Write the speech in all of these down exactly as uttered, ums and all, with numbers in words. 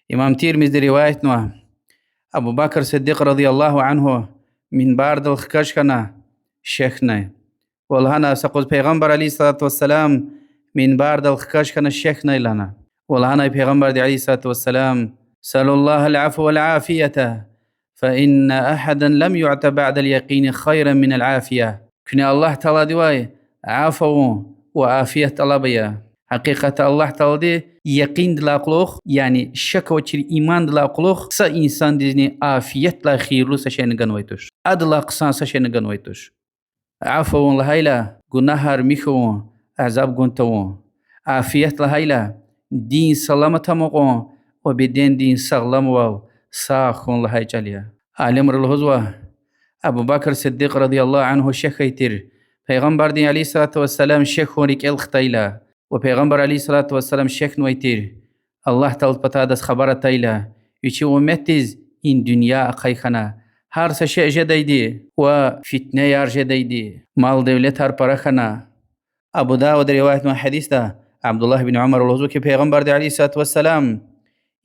Имам Тирмизиди риваятнава: Абу Бакр Сиддикь رضي الله عنه минбардал хкаж хьана шехьнай ва лагьана: са къуз Пайгъамбар عليه الصلاة والسلام минбардал хкаж хьана шехьнай лагьана. Ва лагьанай Пайгъамбарди عليه الصلاة والسلام: سلوا الله العفو والعافية، فإن أحدا لم يعط بعد اليقين خيرا من العافية. Куьне Аллагь Тааладивай афу авун ва афият тӀалаб ая. Гьакъикъатда Аллагь Таалади якъиндилай кьулухъ, яни шак авачир имандилай кьулухъ, са инсандизни афиятдилай хийирлу са шейни ганвай туш. Адалай хъсан са шейни ганвай туш. Афу авун лагьайла, гунагьар михь авун, азаб гун тавун. Афият лагьайла, дин саламат амукьун ва бедендин сагъламвал, сагъ хьун лагьай чӀал я. Алимри лугьузва: Абу Бакр Сиддикь رضي الله عنه шехьай тир, Пайгъамбардин عليه الصلاة والسلام шехьун рикӀел хтайла, ва Пайгъамбар عليه الصلاة والسلام шехьнавай тир, Аллагь Тааладин патай адаз хабар атайла, вичин умметдиз и дуьнья ахъай хьана, гьар са шей жедайди ва фитнеяр жедайди, мал-девлетар пара хьана. Абу Давуда риваятнавай гьадисда Абдуллагь бин Умара лугьузва хьи, Пайгъамбарди عليه الصلاة والسلام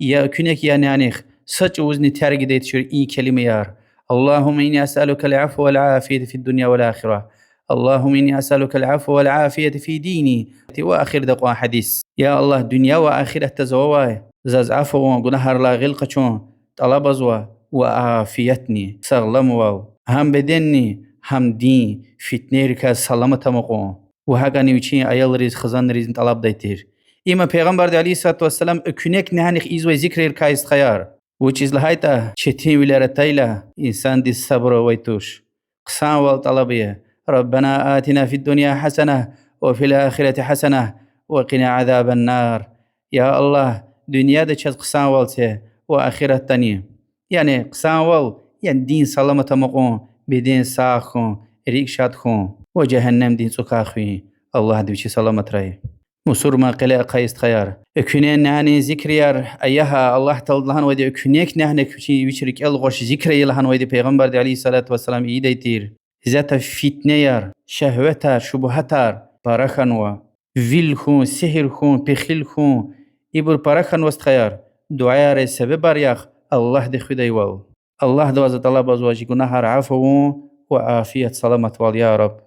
я экуьнек, я нянихъ са чӀавузни тергдай тушир и келимаяр: اللهم إني أسألك العفو والعافية في الدنيا والآخرة. اللهم إني أسألك العفو والعافية في ديني. Ва ахирда кьван гьадис: Я Аллагь, дуьнья ва ахиратда зававай заз афу авун, гунагьрилай гъил къачун тӀалабзава ва афиятни, сагъламвал, гьам беденни, гьам дин фитнейрикай саламат амукьун. Ва гьакӀни вичин аялриз, хизанризни тӀалабдай тир. Има Пайгъамбарди عليه الصلاة والسلام экуьнек нянихъ ийизвай зикрерикай я, стхаяр. Вучиз лагьайтӀа четинвилер атайла, инсандиз сабур авай туш. Хъсанвал тӀалаб ая: ربنا آتنا في الدنيا حسنة وفي الآخرة حسنة وقنا عذاب النار. Я Аллагь, дуьньяда чаз хъсанвал це ва ахиратдани. Яни хъсанвал, яни дин саламат амукьун, беден сагъ хьун, рикӀ шад хьун ва жегьеннемдин цӀукай хуьн. Аллагьди вичи саламатрай. Мусурман кьиле ахъая, стхаяр. Экуьнен нянин зикрияр ая гьа, Аллагь Таалади лагьанвайди, экуьнек нянихъ вичин, вич рикӀел гъваш зикр ая лагьанвайди Пайгъамбарди عليه الصلاة والسلام ийидай тир. Исятда фитнеяр, шагьватар, шубгьатар пара хьанва. Вил хьун, сигьир хьун, пехил хьун, ибур пара хьанва, стхаяр. Дуьаяр, себебар яхъ Аллагьди хуьдайвал. Аллагьдивай за тӀалабзава чи гунагьар афу авун ва афият, саламатвал, я Раб.